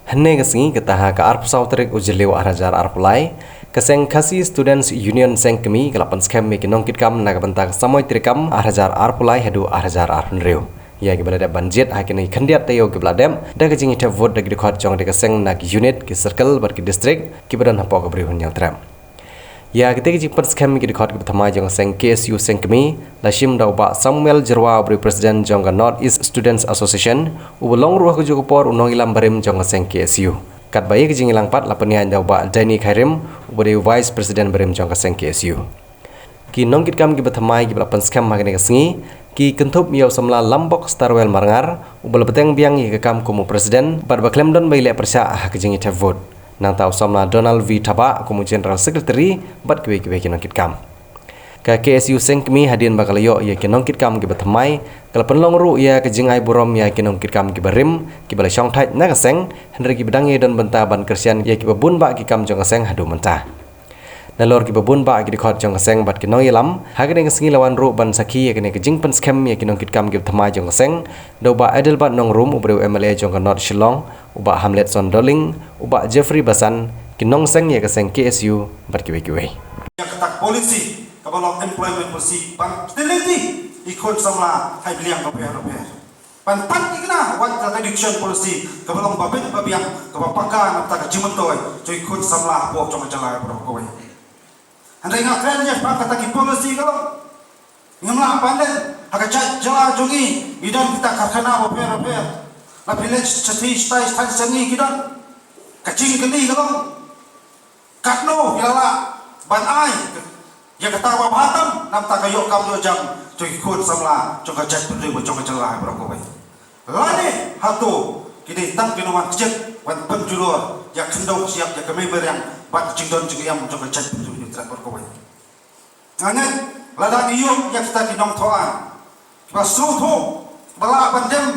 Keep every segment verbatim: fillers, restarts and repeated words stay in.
Hynne ka sngi, kata ha ka arphew saw tarik u Jylliew arhajar arphew lai, ka seng Khasi Students Union Seng Kmie ka la pynskhem ïa ki nongkitkam na ka bynta ka samoi treikam arhajar arphew lai haduh arhajar arphew hynriew. Ïa kiba la dep ban jied ha kine ki khyndiat taïew kiba la dep da ka jingïathuh vote da ki dkhot jong ka seng na ki unit, ki circle bad ki district kiba don hapoh ka Bri u Hynñiewtrep. Ïa kata ka jingpynskhem ïa ki dkhot kiba thymmai jong ka seng K S U Seng Kmie la shim da u Bah Samuel Jyrwa, u President jong ka North East Students Association, uba long ruh ha kajuh ka por u nongïalam barim jong ka seng K S U. Katba ïa ka jingïalang pat la pynïaid da u Bah Danny Khairim, uba dei u Vice President barim jong ka seng K S U. Ki nongkitkam kiba thymmai kiba la pynskhem ha kane ka sngi ki kynthup ïa u samla Lambok Starwell Marngar, uba la bteng biang ïa ka kam kum u President bad ba khlem don ba ïaleh pyrshah ha ka jingïathuh vote. Nangta u samla Donald V Thabah kum u General Secretary bad kiwei kiwei ki nongkitkam. Ka K S U Seng Kmie, hadien ba ka la ïoh ïa ki nongkitkam kiba thymmai, ka la pynlong ruh ïa ka jingai burom ïa ki nongkitkam kiba rim kiba la shongthait na ka seng, hynrei kiba dang ïai don bynta ban kyrshan ïa kiba bun bah ki kam jong ka seng haduh mynta. Nalor kiba bun bah ki dkhot jong ka seng bad ki nongïalam, ha kane ka sngi la wan ruh ban sakhi ïa kane ka jingpynskhem ïa ki nongkitkam kiba thymmai jong ka seng da u Bah Adelbert Nongrum, uba dei u M L A jong ka North Shillong, u Bah Hamletson Dohling, u Bah Jeffrey Basan, ki nongseng ïa ka seng K S U bad kiwei kiwei. Ïa kata ka policy kaba long employment policy ban kynthih ïa ki khun samla ha ki liang bapher bapher. Ban pan thikna wat ka education policy kaba long babit babiang kaba paka na bynta ka jingmyntoi jong ki khun samla hapoh jong ka jylla baroh kawei. Hynrei nga kren ïa kata ki policy ka long, ngim lah ban len ha ka jaid jylla jong ngi, ngi don kita karkhana bapher bapher. La phi leit shathie shatai shatai sha ngi ki don. Ka jingkylli ka long, katno ki la lah ban ai ïa kata ba bha tam na bynta ka ïoh kam ïoh jam jong ki khun samla jong ka jaitbynriew bad jong ka jylla baroh kawei? Lane hato ki dei tang ki nongwan kjit wan pynjulor ïa ka khyndew ka shyiap, ïa ka mei mariang bad ka jingdon jingïam jong ka jaitbynriew Hynñiewtrep baroh kawei? Nga ngeit lada ngi ïoh ïa kita ki nongthoh aiñ kiba sngewthuh, ba lah ban dem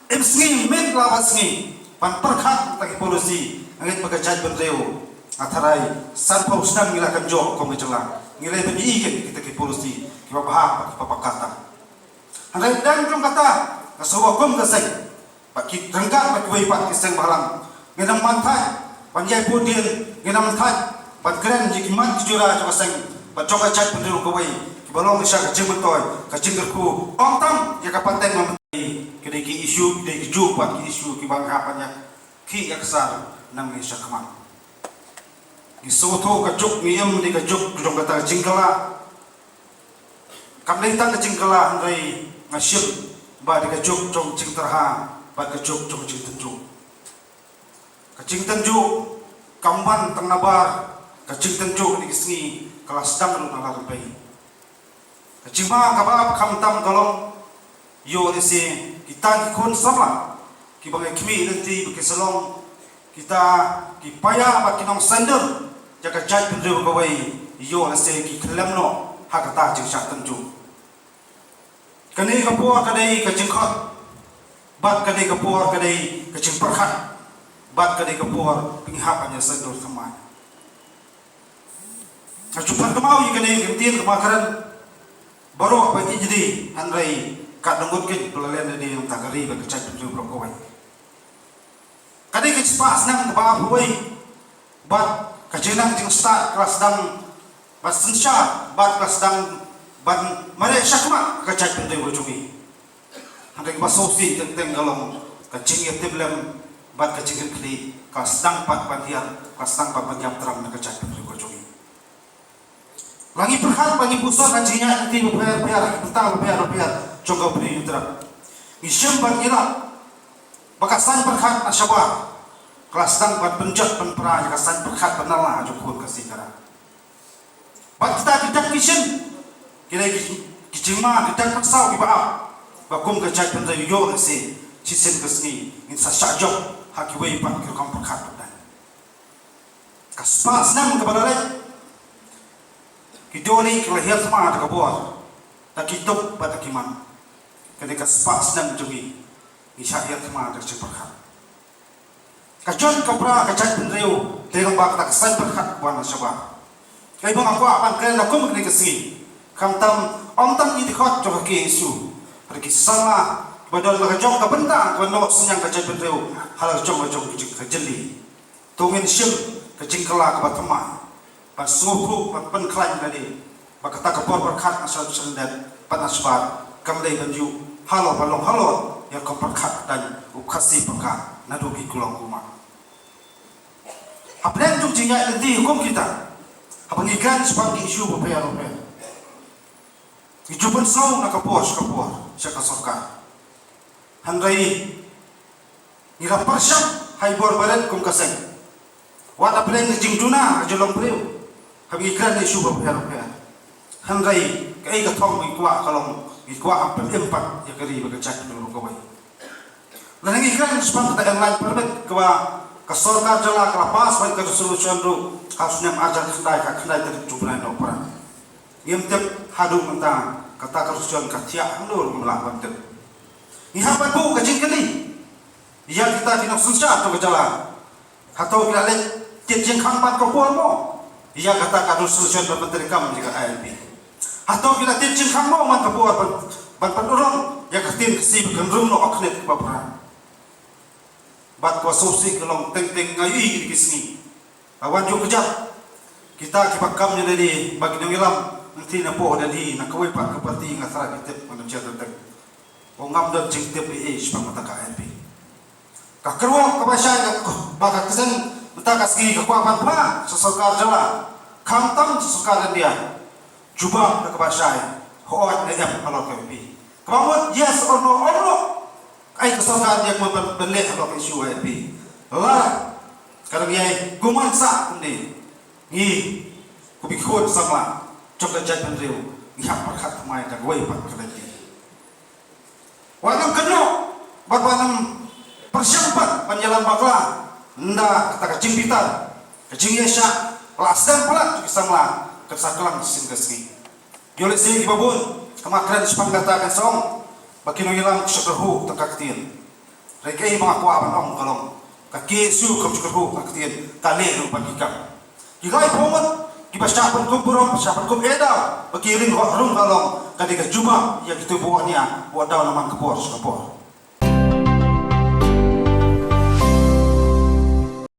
im sngi, im miet, lah ban sngi ban pyrkhat ïa kita ki policy, nga ngeit ba ka jaitbynriew, nga tharai sanphew snem ngi la kynjoh kum ka jylla, ngi leh ban ïohi ïa kita ki policy kiba bha bad kiba paka tam. Hynrei dang jong kata, nga sngew ba kum ka seng, bad ki ryngkat bad kiwei pat ki seng bhalang, ngin ym thait ban ïai pud dien, ngin ym thait ban kren ïa ki mat ki jura jong ka seng bad jong ka jaitbynriew kawei kiba long sha ka jingmyntoi, ka jingkyrkhu, ym tang ïa ka pateng ma mynta. Ki dei ki issue, ki dei ki juk bad ki issue kiba nga hap ban ïa ki ïa ka sar nangne sha khmat. Ngi sngewthuh ka juk ngi im dei ka juk jong kata ka jingkylla. Kam dei tang ka jingkylla, hynrei nga shim ba dei ka juk jong jingtyrha bad ka juk jong jingtynjuh. Ka jingtynjuh kam wan tang nabar ka jingtynjuh kine ki sngi, ka la sdang ruh na la rympei. Ka jingma kaba ap khamtam ka long ïoh lehse kita ki khun samla kiba ngi khmih lynti ba ki sa long kita ki paidbah bad ki nongsynshar jong ka jaitbynriew kawei, ïoh lehse ki khlem noh ha kata jingshah tynjuh. Kane ka por ka dei ka jingkhot, bad kane ka por ka dei ka jingpyrkhat, bad kane ka por ba ngi hap ban ïasynshar thymmai. Nga shu pynthikna ïa kane ka ktien kaba kren baroh ba ïeit, hynrei ka dang ngut keiñ ba la len na dei na ka ri bad ka jaitbynriew baroh kawei. Ka dei ka spah snem kaba arphew wei bad ka jingnang jingstad ka la sdang ban synshar bad ka la sdang ban mareh shakhmat ka jaitbynriew ka jong ngi. Hynrei kaba sngewsih teng teng ka long ka jingïatiplem bad ka jingkitkhlieh ka la sdang pat ban hiar, ka la sdang pat ban ïap tram na ka jaitbynriew ka jong ngi. La ngi pyrkhat ba ngi puson ha jingïaid lynti bapher bapher, bynta bapher bapher jong ka Bri u Hynñiewtrep. Ngi shim bad ngi lap ba ka saiñ pyrkhat na shabar ka la sdang ban pynjot pynpra ïa ka saiñ pyrkhat ba na la jong khun Khasi Khara. Bad kita ki dak ki shin, ki dei ki, ki jingma, ki dak mynsaw kiba ap ba kum ka jaitbynriew ïoh lehse shisien ka sngi ngin sa shah jop ha kiwei pat ki rukom pyrkhat. Ka spah snem kaba la leit, ki dohnud ki la hiar thma da ka bor, da ki tup bad da ki man. Kane ka spah snem jong ngi, ngi shah hiar thma da ka jingpyrkhat. Ka jot ka pra ka jaitbynriew, te long ba kata ka saiñ pyrkhat kaba na shabar. Kaei ba nga kwah ban kren la kum kane ka sngi, khamtam ym tang ki dkhot jong ka K S U, hynrei ki samla, ba don la ka jong ka bynta kaba noh synñiang ka jaitbynriew ha la ka jong ka jong ka jing ka jylliew. To ngin shim ka jingkylla kaba thymmai ban sngewthuh ban pynkhlaiñ lade ba kata ka por pyrkhat na sha sha lyndet bad na shabar kam dei ban ïoh halor ba long halor ïa ka pyrkhat dang u Khasi pyrkhat naduh ki kulong kumba. Hapdeng jong jingïaid lynti kum kita haba ngi kren shaphang ki issue bapher bapher, ngi ju pynsngew na ka por sha ka por sha ka sorkar. Hynrei ngi la pyrshang ha i bor barit kum ka seng. Wat hapdeng ka jingduna ka jinglong briew haba ngi kren na issue bapher bapher. Hynrei kaei ka thong ngi kwah ka long ngi kwah ban pyn-im pat ïa ka ri bad ka jaitbynriew kawei. Lada ngi kren shaphang kata ka line permit kaba ka sorkar jylla ka la pass bad ka resolution ruh ha u snem arhajar khyndai khatkhyndai tarik jong u bnai Nohprah. Ngim tip haduh mynta kata ka resolution ka thiah hangno ruh ngim lah ban tip. Ngi hap ban buh ka jingkylli ïa kita ki nongsynshar jong ka jylla. Hato ki la leit tied jingkhang man ka por mo ïa kata ka resolution ban pyntreikam ïa ka I L P? Hato ki la tied jingkhang mo man ka por ban, ban pynurlong ïa ka ktien Khasi ba kan rung noh ha khyndiat kiba phra? Bad kaba sngewsih ka long teng teng nga ïohi kine ki sngi la wan ïoh kjat kita kiba kam ïa lade ba ki nongïalam lynti napoh Delhi na kawei pat ka party, nga tharai phi tip, nga nym share teng teng. Ba ngam don jingtip ei ei shaphang kata ka I L P. Ka kyrwoh kaba shai ka, ba ka kynsan mynta ka sngi ka kwah ban phah sha sorkar jylla, khamtam sha sorkar India, jubab da kaba shai, hooid ne em halor ka I L P. Kaba mut yes or no or no. Kaei ka sorkar India ka mut ban, ban leh halor ka issue I L P? Lada ka dang ïai kumne sah kumne, ngi kum ki khun samla jong ka jaitbynriew ngi hap pyrkhat thymmai da kawei pat ka lynti. Wat nym kynnoh bad wat nym pyrshang pat ban ïalam bakla ynda kata ka jingbitar, ka jingïaishah, la slem palat jong ki samla kan sa klang shisien ka sngi. Ïoh lehse kiba bun, haba nga kren shaphang kata kan sa ong ba ki nongïalam ki shu kyrhuh tang ka ktien. Hynrei kaei ba nga kwah ban ong ka long, ka K S U kam shu kyrhuh tang ka ktien, ka leh ruh bad ki kam. Ki laiphew ngut kiba shah pynkup burom, shah pynkup eh daw ba ki ring hok rung ka long, ka dei ka jubab ïa kito ba wan ïa, ba daw na man ka por sha ka por.